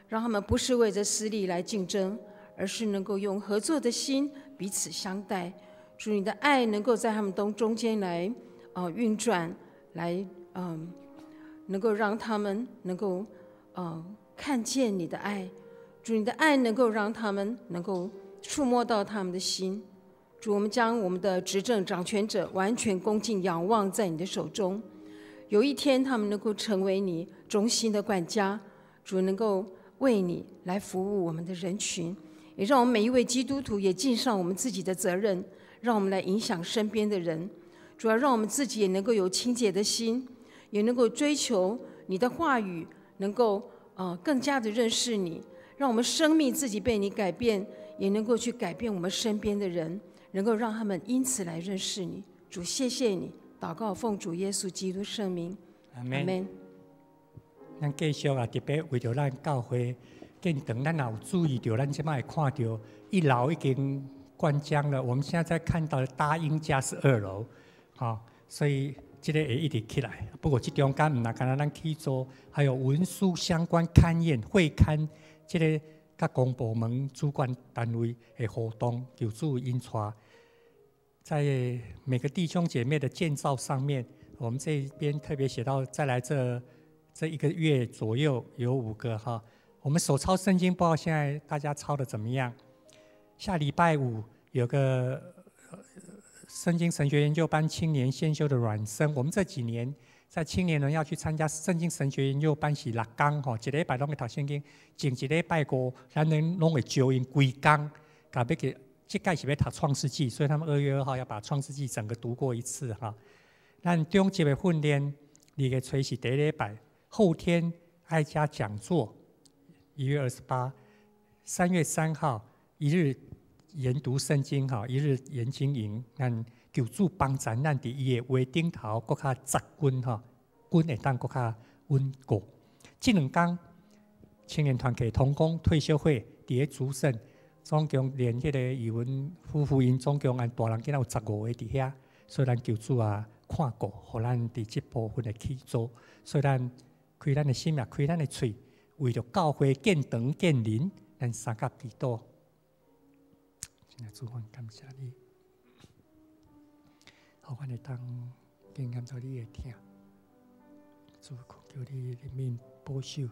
讓他們不是為着私利來競爭，而是能夠用合作的心彼此相待。主，你的愛能夠在他們當中間來運轉，來能夠讓他們能夠看見你的愛。主，你的愛能夠讓他們能夠觸摸到他們的心。主，我們將我們的執政掌權者完全恭敬仰望在你的手中。有一天，他們能夠成為你忠心的管家，主能夠為你來服務我們的人群，也讓我們每一位基督徒也盡上我們自己的責任，讓我們來影響身邊的人。主要讓我們自己也能夠有清潔的心，也能夠追求你的話語，能夠更加的認識你，讓我們生命自己被你改變，也能夠去改變我們身邊的人，能夠讓他們因此來認識你。主，謝謝你，禱告奉主耶穌基督聖名，阿門。咱繼續啊，特別為著咱教會建堂，咱也有注意著，咱這擺會看著一樓已經灌漿了，我們現在在看到的大鷹架是二樓，好，所以這個會一直起來。不過這中間毋但干焦咱去做，還有文書相關勘驗、會勘，這個佮公部門主管單位的活動，求主引帶。在每個弟兄姐妹的建造上面，我們這邊特別寫到，再來這一個月左右有5個哈。我們手抄聖經，不知道現在大家抄的怎麼樣？下禮拜五有個聖經神學研究班青年先修的暖身。我們這幾年在青年人要去參加聖經神學研究班是6工吼，一禮拜攏會讀聖經，前一禮拜五咱攏攏會招𪜶規工，共欲去。這屆是欲讀創世紀，所以他們2月2號要把創世紀整個讀過一次哈。咱中級的訓練，2月初是第一禮拜，後天愛家講座，1月28，3月3號一日研讀聖經哈，一日研經營，咱求主幫助咱佇伊的話頂頭，閣較扎根哈，根會當閣較穩固。這兩工青年團契同工退修會佇咧主聖。總共連彼個語文夫婦𪜶總共按大人囝仔有15個佇遐，所以咱求主啊看顧，予咱佇這部分的去做，所以咱開咱的心也開咱的喙，為著教會建堂建人，咱相佮祈禱。親愛主，阮感謝你，予阮會當經驗到你的疼，主懇求你憐憫保守，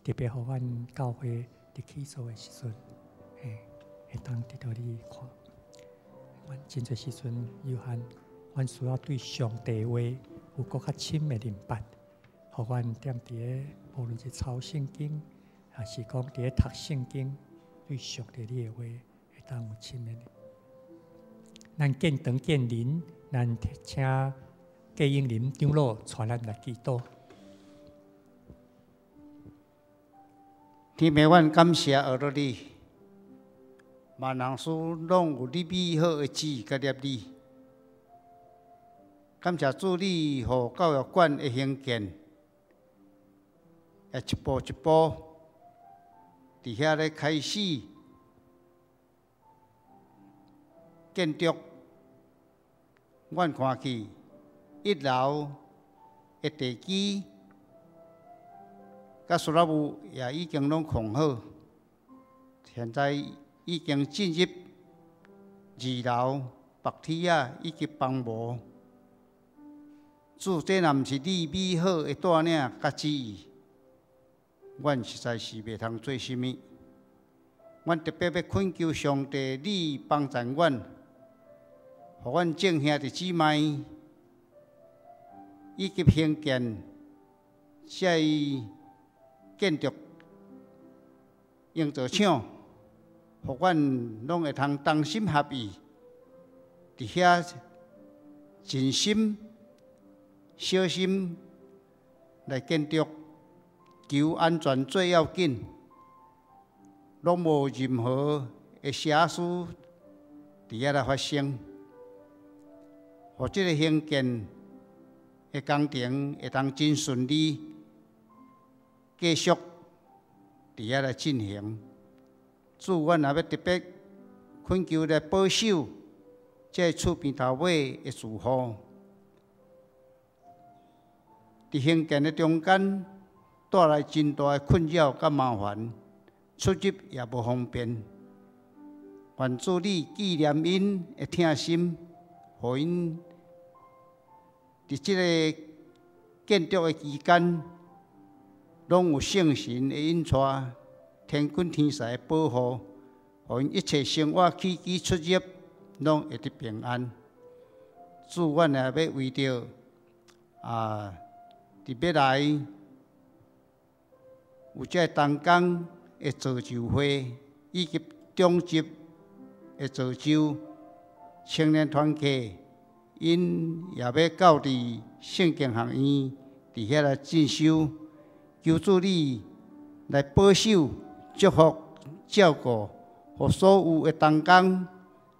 特別予阮教會佇起做的時陣。會當得到你看，阮真濟時陣有限，阮需要對上帝話有閣較深的明白，予阮踮佇咧無論是抄聖經，抑是講佇咧讀聖經，對上帝你的話會當有深的。咱建堂建人，咱請郭英林長老帶咱來祈禱。天父，阮感謝阿羅你。萬人事攏有你美好的旨意佮立你，感謝主，你予教育館的興建，也一步一步佇遐咧開始建築。阮看去一樓的地基，佮塑料布也已經攏控好，現在已經進入二樓白鐵仔以及房模，主，這若毋是你美好的帶領佮旨意，阮實在是袂通做啥物。阮特別欲懇求上帝，你幫贊阮，予阮眾兄弟姊妹以及興建這个建築營造廠，予阮攏會通同心合意，佇遐盡心、小心來建築，求安全最要緊，攏無任何的瑕疵佇遐來發生，予這个興建的工程會當真順利繼續佇遐來進行。主，阮也欲特別懇求來保守這个厝邊頭尾的住戶，佇興建的中間帶來真大的困擾佮麻煩，出入也無方便。願主你紀念𪜶的疼心，予𪜶佇這个建築的期間，攏有聖神的引帶，天軍天使的保護，予𪜶一切生活起居出入，攏會得平安。主，阮也欲為著佇欲來有這个同工的造就會，以及長執的造就青年團契，𪜶也欲到佇聖經學院佇遐來進修，求主你來保守、祝福、照顧，予所有的同工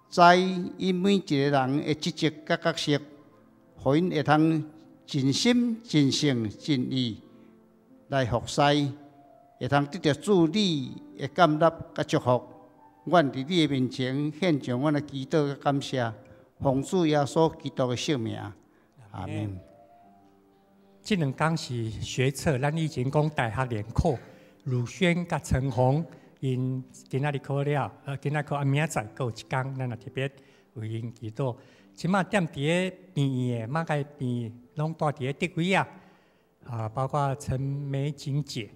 知𪜶每一個人的職責佮角色，予𪜶會通盡心、盡性、盡意來服侍，會通得著主你的感納佮祝福。阮佇你的面前獻上阮的祈禱佮感謝，奉主耶穌基督的聖名，阿門。這兩工是學測，咱以前講大學聯考，魯軒佮陳紅，𪜶今仔日考了，今仔考啊，明仔載閣有一工，咱也特別為𪜶祈禱。這馬踮佇咧病院的，馬偕病院攏蹛佇咧德威啊，包括陳美景姐，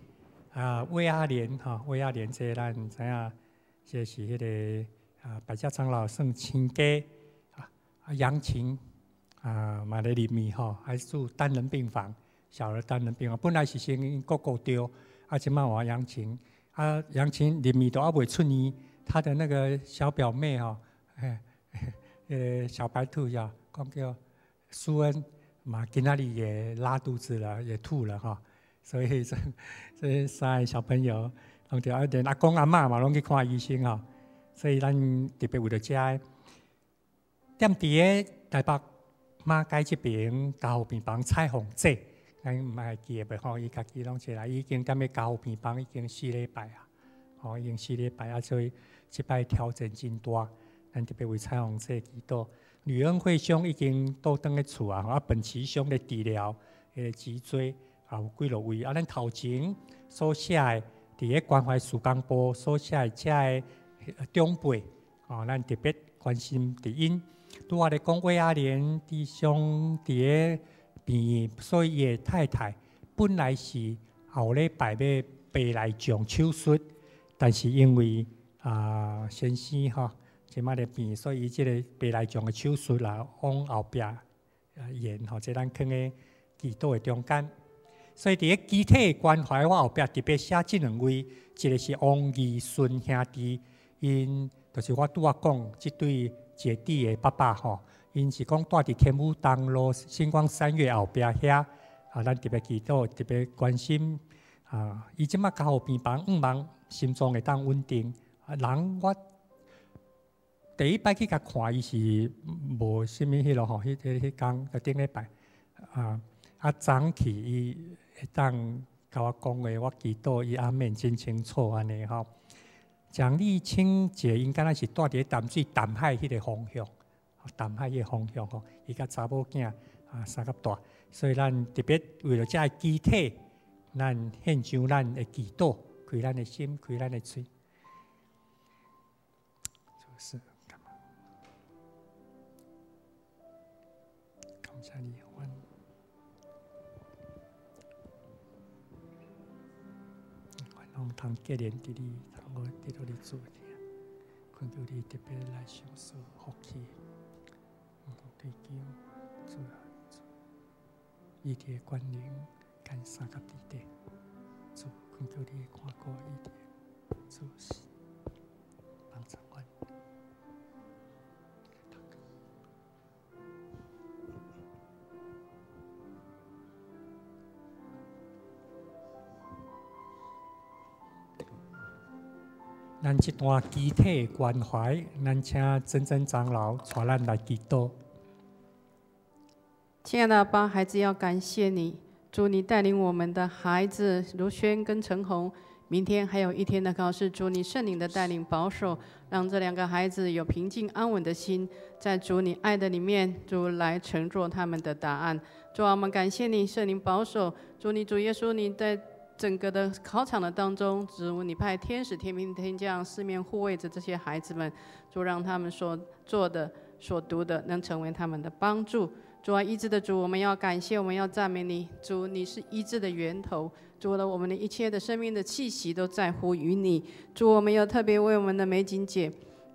魏阿蓮吼，魏阿蓮這咱知影，這是彼个百家長老算親家，楊琴嘛咧入院吼，還住單人病房，小兒單人病房，本來是先國國丟，這馬換楊琴，楊琴入院都猶未出院，她的那個小表妹吼，嘿，小白兔呀，講叫蘇恩，嘛今仔日也拉肚子了，也吐了哈，所以這三個小朋友，攏著連阿公阿嬤嘛攏去看醫生吼，所以咱特別為著遮个，踮佇咧台北馬偕這爿加護病房彩鳳姐，咱毋愛記得袂吼，伊家己攏一來已經踮咧加護病房已經四禮拜啊，吼，已經四禮拜啊，所以這擺調整真大，咱特別為彩鳳姐祈禱。呂恩惠兄已經倒轉去厝啊，本奇兄咧治療彼个脊椎，有幾落位啊，咱頭前所寫的，佇咧關懷事工部所寫的遮个長輩，哦，咱特別關心佇𪜶。拄仔咧講魏阿蓮弟兄佇咧病院，所以伊的太太本來是後禮拜欲白內障手術，但是因為先生吼，這馬咧病，所以伊這個白內障的手術啦，往後壁延吼，這咱囥咧祈禱的中間。所以佇咧肢體的關懷，我後壁特別寫這兩位，一個是王義順兄弟，𪜶就是我拄仔講這對姐弟的爸爸吼，𪜶是講蹛佇天母東路新光三越後壁遐，咱特別祈禱，特別關心伊這馬加護病房，向望心臟會當穩定。人我第一擺去共看伊是無啥物彼落吼，彼工就頂禮拜昨去伊會當共我講話，我祈禱伊阿們真清楚按呢吼。蔣麗青姐𪜶敢若是蹛佇咧淡水淡海彼個方向，淡海彼個方向吼，伊佮查某囝相佮蹛，所以咱特別為著遮个肢體，咱獻上咱的祈禱，開咱的心，開咱的喙。就是幹嘛？感謝你，阮。拢通结连伫你，通予得到你主的疼，恳求你特别来赏赐福气，毋通追求主啊，主，伊的权能跟相佮伫底，主恳求你看顾伊的，主是帮助阮。咱这段肢体的关怀，咱请真真长老带咱来祈祷。亲爱的阿爸，孩子要感谢你，主你带领我们的孩子如轩跟陈红，明天还有一天的考试，主你圣灵的带领保守，让这两个孩子有平静安稳的心，在主你爱的里面，主来乘坐他们的答案。主啊，我们感谢你圣灵保守，主你主耶稣你在整个的考场的当中，主你派天使天兵天将四面护卫着这些孩子们，主让他们所做的、所读的能成为他们的帮助。主啊，医治的主，我们要感谢，我们要赞美你。主，你是医治的源头。主了，我们的一切的生命的气息都在乎于你。主，我们要特别为我们的美景姐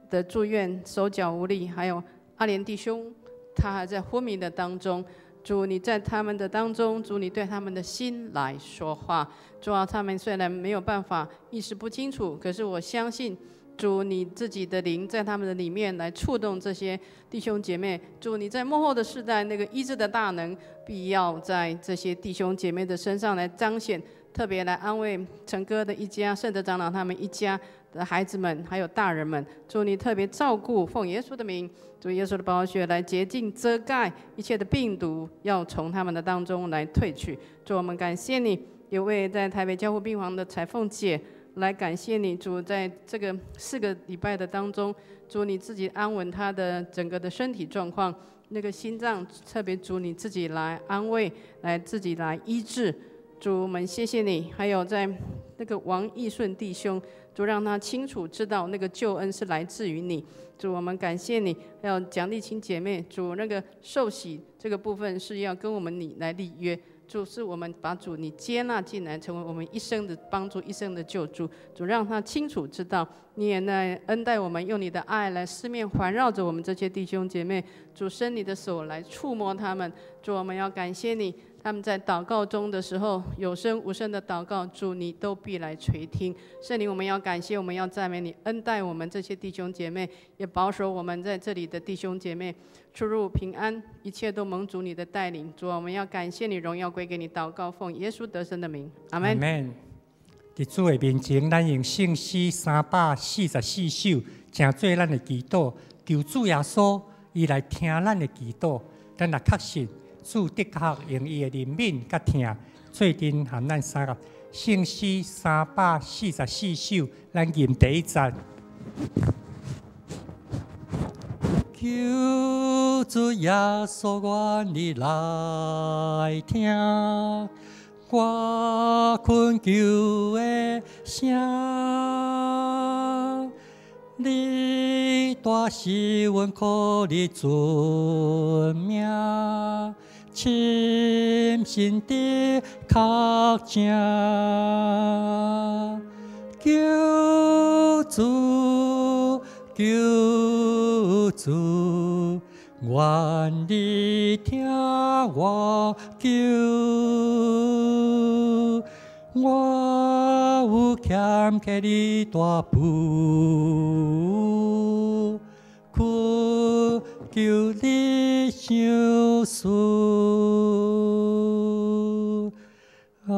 的住院手脚无力，还有阿莲弟兄，他还在昏迷的当中。主，你在他们的当中，主，你对他们的心来说话。主啊，他们虽然没有办法意识不清楚，可是我相信主你自己的灵在他们的里面来触动这些弟兄姐妹。主，你在末后的世代那个医治的大能，必要在这些弟兄姐妹的身上来彰显，特别来安慰陈哥的一家、圣德长老他们一家的孩子们，还有大人们。主，你特别照顾，奉耶稣的名，主耶稣的宝血来洁净遮盖一切的病毒，要从他们的当中来退去。主，我们感谢你。有位在台北加护病房的彩凤姐来感谢你，主，在这个4个礼拜的当中，主你自己安稳她的整个的身体状况，那个心脏特别主你自己来安慰，来自己来医治。主，我们谢谢你。还有在那个王义顺弟兄，主让他清楚知道那个救恩是来自于你。主，我们感谢你。还有蒋丽琴姐妹，主那个受洗这个部分是要跟我们你来立约。主，是我们把主你接纳进来，成为我们一生的帮助，一生的救主。主让他清楚知道，你也来恩待我们，用你的爱来四面环绕着我们这些弟兄姐妹。主，伸你的手来触摸他们。主，我们要感谢你。他们在祷告中的时候，有声无声的祷告，主你都必来垂听。圣灵，我们要感谢，我们要赞美你，恩待我们这些弟兄姐妹，也保守我们在这里的弟兄姐妹出入平安，一切都蒙主你的带领。主，我们要感谢你，荣耀归给你。祷告奉耶稣得胜的名，阿门。阿门。伫主的面前，咱用圣诗344首，成做咱的祈祷，求主耶稣伊来听咱的祈祷。咱若确信主的确用伊的怜悯佮疼，做阵含咱三个圣诗344首，咱吟第一节。求主耶稣，愿你来听我恳求的声。你大是阮靠你尊名，深信的确证。求主，求主，愿你听我求。我有欠欠你大父，恳求你赏赐。阿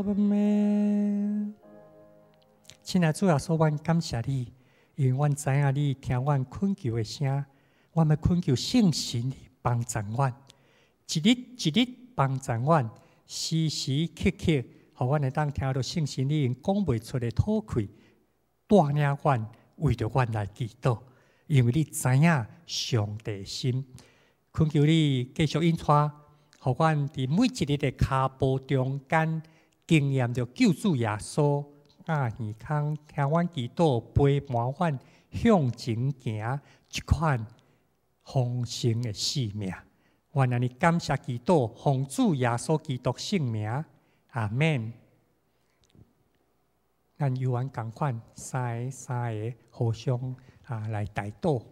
们。亲爱的主耶稣，阮感谢你，因为阮知影你听阮恳求的声，阮欲恳求圣神帮助阮，一日一日帮助阮，时时刻刻，予阮会当听到圣神你用讲袂出的吐气，带领阮为著阮来祈祷，因为你知影上帝心。恳求你继续引带，予阮伫每一日的跤步中间，经验著救主耶稣亚耳孔听阮祈祷，陪伴阮向前行这款丰盛的生命。我按呢感谢祈祷，奉主耶稣基督圣名，阿門。咱猶原仝款，三个三个互相來代禱。